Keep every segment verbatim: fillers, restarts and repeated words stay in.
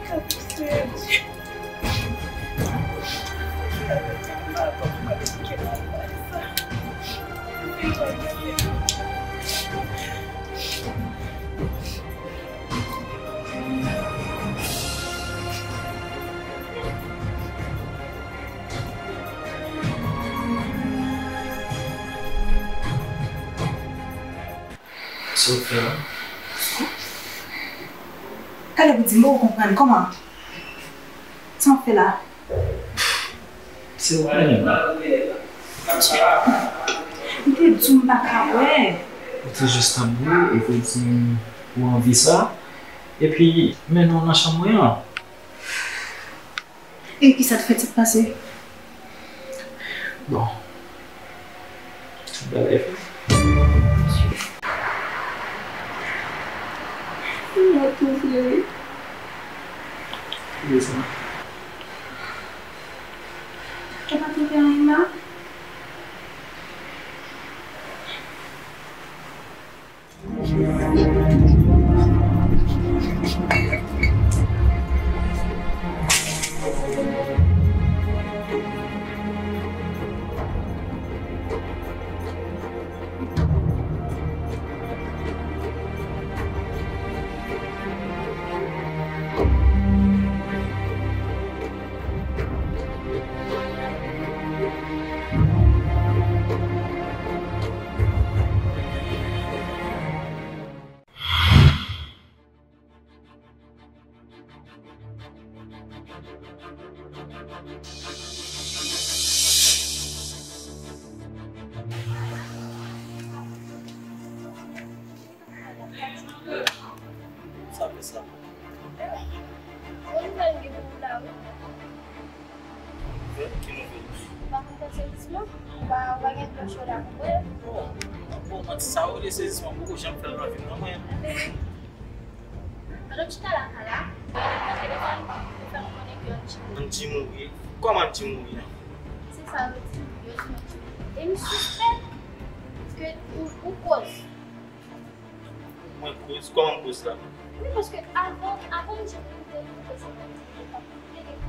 Sa w fè la? Talè pou di m, ou konprann kòman? Sa w fè la? Se ou menm. M te di w m pa ka wè. Ou te jis ap bwè, epi w di m ou anvi sa. Epi, mennen w nan chanm mwen an. E kisa k fèt, sa k pase? Bon. Tout bagay fèt. Mwen tou vle. Kiyès sa? Ou pa twouve anyen la? Sa fè sa. Yon nouvèl m gen pou ou la, wi. Nouvèl? Ki nouvèl? Ou pa konn fè sezisman? Ou pa, ou pa gen plan cho la pou mwen? Bon, bon, manti sa yo, de sezisman, m poko janm fè l nan vi m, non, mwen. Enben, pandan m chita lakay la, m ap gade telefòn, yo fè m konnen ke Angie mouri. Angie mouri? Kòman Angie mouri an? Se sa yo di, yo di m Angie mouri. E m sispèk ke ou, ou koz. Mwen koz? Kòman m koz la? Wi, paske avan, avan m di w m te koze, m te koze, li t ap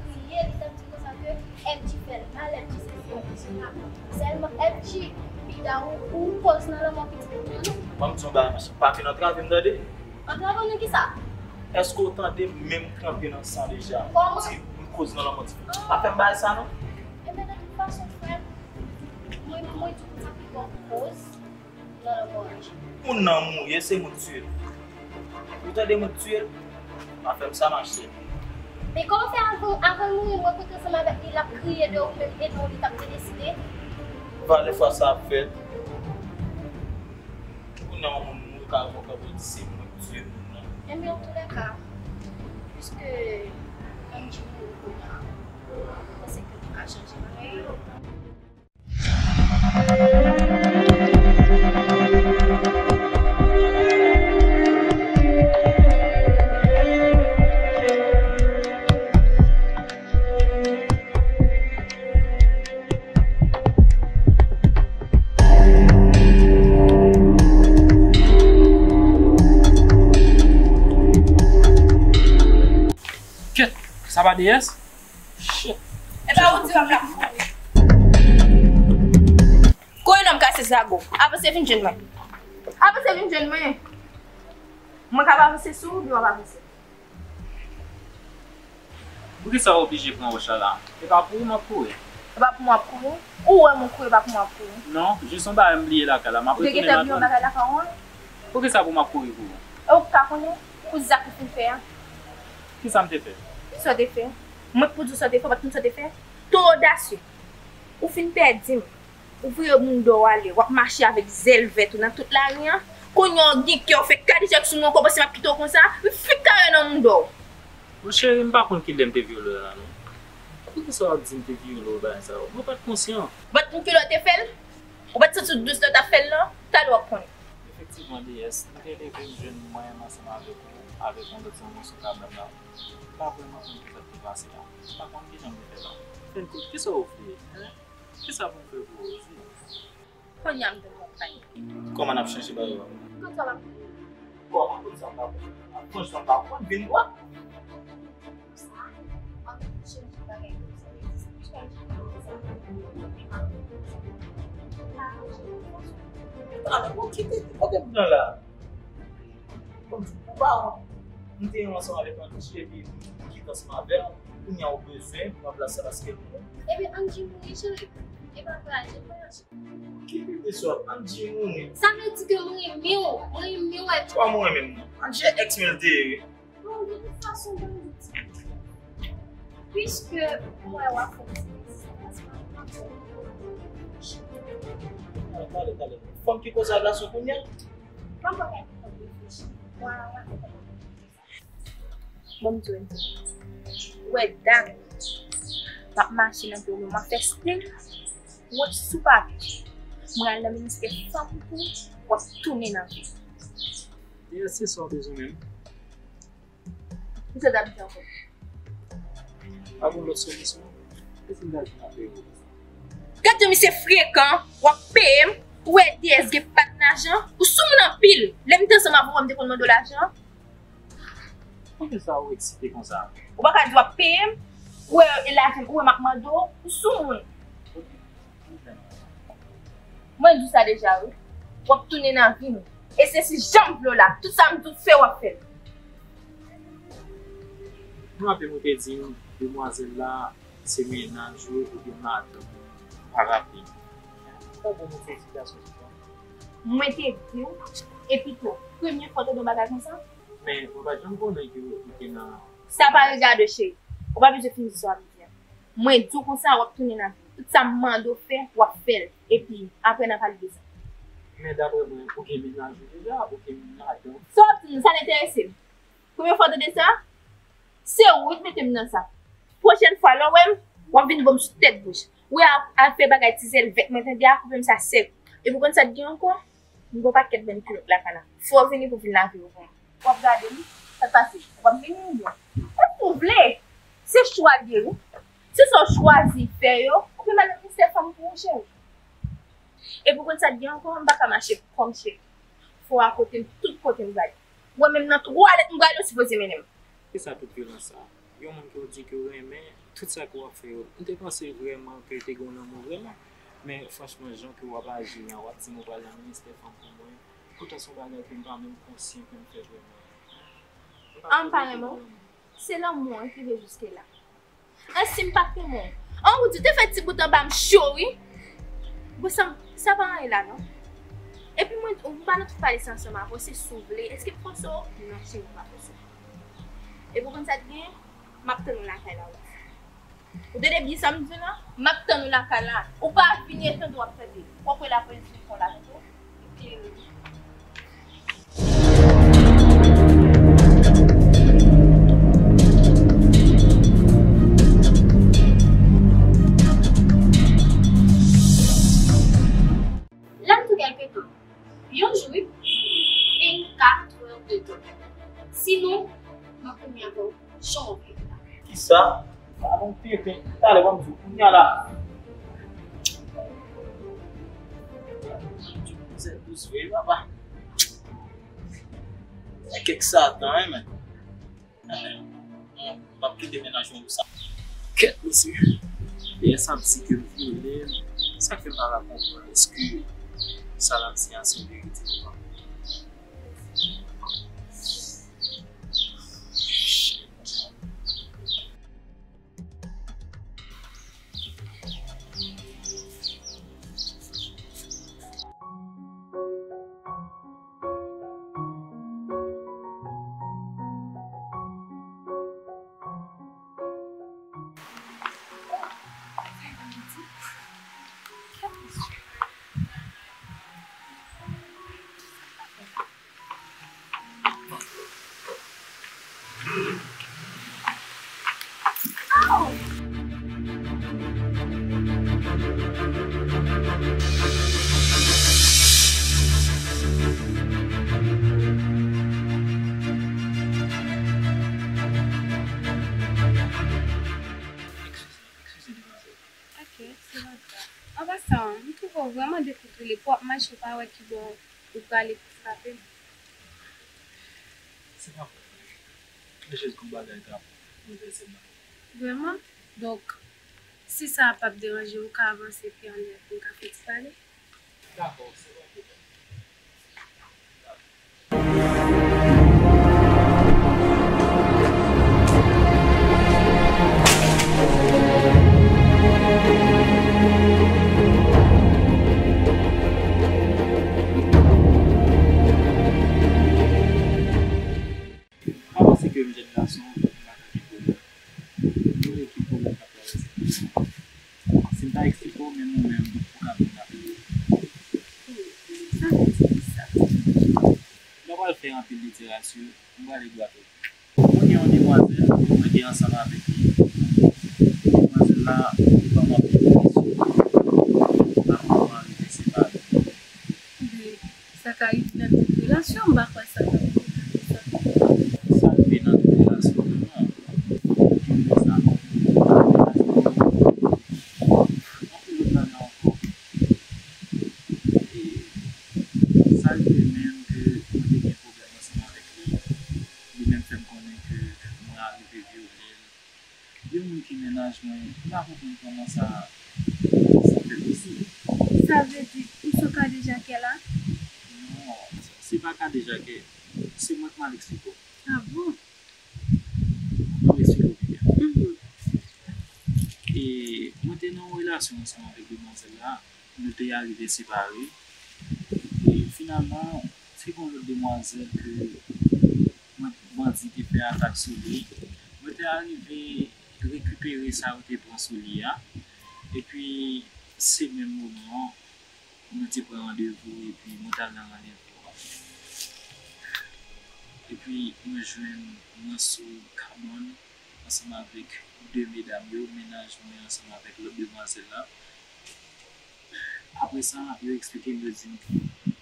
kriye, li t ap di konsa ke F G fè l mal, F G se yon prizonè. Sèlman F G, pita ou, ou koz nan lanmò pitit mwen an. Ban m di w yon bagay, ma chè. Pa vin antrave m, tande? Antrave w nan kisa? Èske w tande m menm trannpe nan san deja? Kòman? Di m koz nan lanmò ti fi. Pa fè m bagay sa, non. Ebyen, de tout fason, frè m, mwen, mwen di w konsa, pito w koz. Moun nan mouri, e se mwen k tiye l. Ou tande, mwen k tiye l? Pa fè m sa, ma chè. Men kòman w fè avan, avan l mouri, m wè w te ansanm avèk li, l ap kriye de ou menm, e de ou li t ap te deside? Valè fwa sa ap fèt. Kounye a yon moun mouri, ou ka, ou ka di se mwen k tiye moun nan. Ebyen, antoulèka, piske Angie mouri kounye a, m panse ke nou ka chanje bagay yo. Kèt, sa pa D S? Shit. E pa ou di w ap la. Kouri non, m kase zago. Avanse vin jwenn mwen. Avanse vin jwenn mwen. Mwen ka pa avanse sou ou, oubyen w ap avanse? Poukisa w oblije pran wòch la la? E pa pou ou m ap kouri. E pa pou mwen w ap kouri? Ou wè mwen kouri, e pa pou mwen w ap kouri? Non, jis yon bagay m bliye lakay la. M ap retounen la. Ou te gentan bliye yon bagay lakay ou an? Poukisa pou m ap kouri pou ou? E ou ka konnen pou zak ou fin fè a? Kisa m te fè? Kisa w te fè? Mwen k pou di w sa w te fè, ou pa t konn sa w te fè? To odasye. Ou fin pèdi m. Ou voye moun dò w ale, w ap mache avèk zèl vèt ou nan tout lari an. Kounye a w gen kè w fè kadejak sou mwen ankò, w panse m ap kite w konsa? M fik kare nan moun dò w. Bon, cheri, m pa konn kilè m te vyole w la, non. Poukisa w ap di m te vyole w, bagay sa yo? Mwen pa t konsyan. Bat m kilè w te fè l? Ou pa t santi w dous lè w t ap fè l, non? Talè w ap konnen. Efektivman, D S, m te leve m jwenn mwen menm ansanm avèk ou, avèk yon lòt zanmi sou kabann nan. M pa vrèman konn kisa k te pase a. M pa konn kijan m te fè la. Fè n kout, kisa w ofri? Hen? Kisa pou m fè pou ou, di? Kounye a m te konprann. Kòman n ap chanje bagay yo? Konn sa w ap di. Kòman konn sa m pa konn? Franchman, m pa konn. Vin dwat. Ala, bon, kite, kote m pran la? Bon, ou pa wont. M te ansanm avèk Angie epi m kite ansanm avè l. Kounye a ou bezwen pran plas la paske l mouri. Ebyen, Angie mouri, cheri. E pa vre, Angie pa mouri. Ki pi de sòt, Angie mouri. Sa vle di ke mwen renmen w, mwen renmen w. Kòman mwen renmen w? Angie se ex mwen l te ye, wi. Bon, de tout fason, ban m di. Piske m wè w ap fè ti mesaj, paske m ap fè. Talè, talè, talè. Fanm ki koze ak gason kounye a? Ban m pran kèk tan reflechi. Mwen, mwen, mwen. Bon, m di w yon ti. Ou wè dat m ap mache nan peyi w, m ap fè spin. Wont sou papye. Mwen al nan ministè fanm pou w ap tounen nan vi. Dayè, se sa w bezwen menm. Misye t ap di ankò. Pa gen lòt solisyon? Kisa m ta di nan peyi w? Gad jan misye frekan, w ap peye m, ou wè D S gen pa t lajan, ou sou moun anpil. Lè m te ansanm avè w, m te konn mande w lajan. Poukisa ou eksite konsa? Ou pa ka di w ap peye m, ou wè e lajan, ou wè m ap mande w, ou sou moun. Mwen di w sa deja, wi. W ap tounen nan vi m. E se si jan m vle w la. Tout sa m di w fè, w ap fè l. Mwen raple mwen te di demwazèl la se mennaj ou oubyen madanm ou. Pa raple. Ou pa bon moun sou ti gason sou sa. Mwen te di w, epi tou, premye fwa w tande yon bagay konsa? Men mwen pa t janm konnen ke ou te nan. Sa pa regade w, cheri. Ou pa bezwen fin di sa w ap di a. Mwen di w konsa, w ap tounen nan vi m. Tout sa m mande w fè, w ap fè l. Epi, apre n a pale de sa. Men daprè mwen, ou gen mennaj ou deja, ou gen madanm. Sa w ap di m, sa n enterese m. Premye fwa w tande sa, se ou ki mete m nan sa. Pwochèn fwa, lè w wè m, w ap vin ba m sou tèt bouch. Ou wè, al fè bagay ti zèl vèt mwen tande a, koupe m sa sèk. Epi w konn sa k gen ankò? M gen yon pakèt bann kilòt lakay la. Fò w vini pou w vin lave yo pou mwen. W ap gade m, sa k pase? W ap vini, wi. Ou vle? Se chwa l ye, wi. Se sa w chwazi fè yo, ou pi mal nan ministè fanm pou ou, cheri. Epi w konn sa k gen ankò, m pa ka mache kòm cheri. Fò w akote m tout kote m prale. Ou wè menm nan twalèt m prale, ou sipoze mennen m. Kisa tout vyolans sa? Yon moun ke w di ke w renmen, tout sa ke w ap fè yo. M te panse vrèman ke te gen yon lanmou vrèman. Men franchman, jan ke w ap aji a, w ap di m ou pral nan ministè fanm pou mwen. Poutan se yon bagay ke m pa menm konsyan ke m fè vrèman. An, m pa renmen w. Se lanmou an ki rive jiske la. An, si m pa t renmen w. An, ou di w te fè ti bout anba m cho, wi. Bon, sa, sa pa anyen la, non. Epi mwen, ou pa nan tout pale sa ansanm avè w, se si w vle. Èske m fòse w? Non, cheri, m pa fòse w. Epi w konn sa k gen? M ap tann ou lakay la, wi. Ou tande byen sa m di w la? M ap tann ou lakay la. Ou pa vini, e tande w ap tande. W ap wè lapolis vin pran w la, tande w? Epi, lè m tou kèlke tan, yon jou, wi, vennkat è de tan. Sinon, m ap kounye avè w, jan w vle la. Kisa? Alon tenten. Talè, ban m di w kounye a la. Manzè dous vre, papa. Gen kèk satan, wi, men. M ap kite mennaj mwen pou sa. Kèt, mesye. Dayè sa ap di ke m vyole l. Sa k fè m pa ka konprann, èske sa l ap di a se yon verite ou pa? Eskize, eskize, demwazèl. Ok, se pa grav. An pasan, m twouve w vrèman dekontwole, pou w ap mache, w pa wè ki bò ou prale pou frape m. Se pa vre. Men jis gon bagay k ap boulvèse m nan. Vrèman? Donk, si sa p ap deranje w, ou ka avanse pye anlè pou n ka fè ti pale? Dakò, se pa yon pwoblèm. Mwen ki pwoblèm k ap travèse tèt mwen. Si m ta eksplike w, menm ou menm, ou ka vin raple w. Sa vle di ki sa? Lè w pral fè anpil literati, m prale dwat o bi. Mwen gen yon demwazèl ke mwen te ansanm avèk li. Demwazèl la, li ban m anpil presyon. Apre nou arive separe. Sa ka rive nan tout relasyon, m pa kwè sa ka rive nan tout sa. Sa rive nan tout relasyon, non. Ki rive sa? Anpil lòt bagay ankò. E sa rive menm ke mwen te gen pwoblèm ansanm avèk li. Li menm fè m konnen ke mwen arive vyole l. Yon moun ki mennaj mwen, m pa konprann kòman sa, sa fè posib. Sa vle di, ou sou kadejake la? Non, se pa kadejake, se mwen k mal eksplike w. Ah bon? Ban m eksplike w pi byen. Mhm. E mwen te nan yon relasyon ansanm avèk demwazèl la, nou te arive separe. E finalman, se gen yon lòt demwazèl ke mwen, bandi te fè atak sou li. Mwen te arive rekipere sa yo te pran sou li a. Epi, se menm moman an, nou te pran randevou, epi mwen t al nan randevou an. Epi, mwen jwenn mwen sou kabann ansanm avèk de medam yo, mennaj mwen ansanm avèk lòt demwazèl la. Apre sa, yo eksplike m, yo di m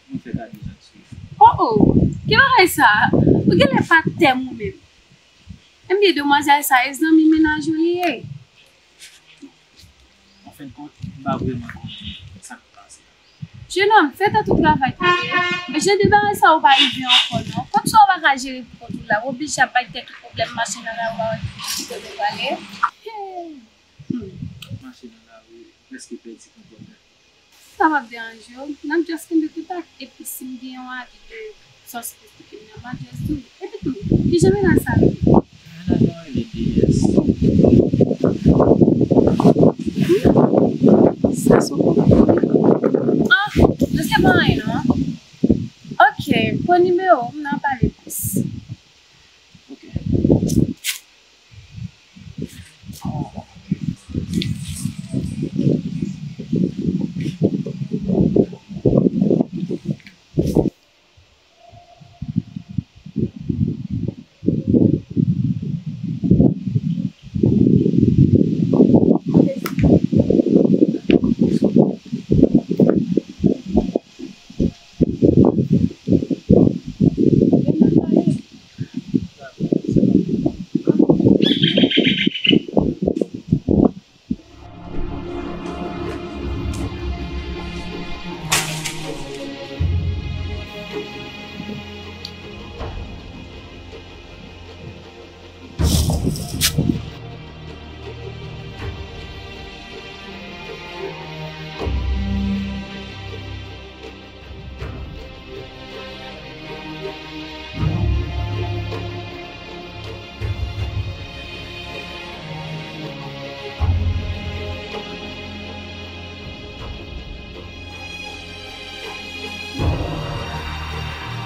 mwen fè kadejak sou li. Oh, oh! Ki bagay sa? Ou genlè pa tèm ou menm. Ebyen, demwazèl sa, e zanmi mennaj ou li ye? Anfendkont, m pa vrèman konnen sa k pase. Jenòm, fè tèt ou travay tande. Men jan de bagay sa yo pa rive ankò non. Kòmsi w pa ka jere pou kont ou la, w oblije ap bay tèt ou pwoblèm, mache nan lari a, w pa wè ki kote w prale. Hey! Hmm. Mache nan lari, prèske pèdi kontwòl tèt mwen. Sa p ap deranje w, n ap just kenbe kontak, epi si m gen yon avi de sa w sipoze di m nan, m a just di w. Epi tou, kijan mennaj sa rele? Mennaj mwen rele D S. Hmm? Sa se yon pwoblèm wi. Ah, nou se pa anyen non. Ok, pran nimewo w, n a pale plis. Ok.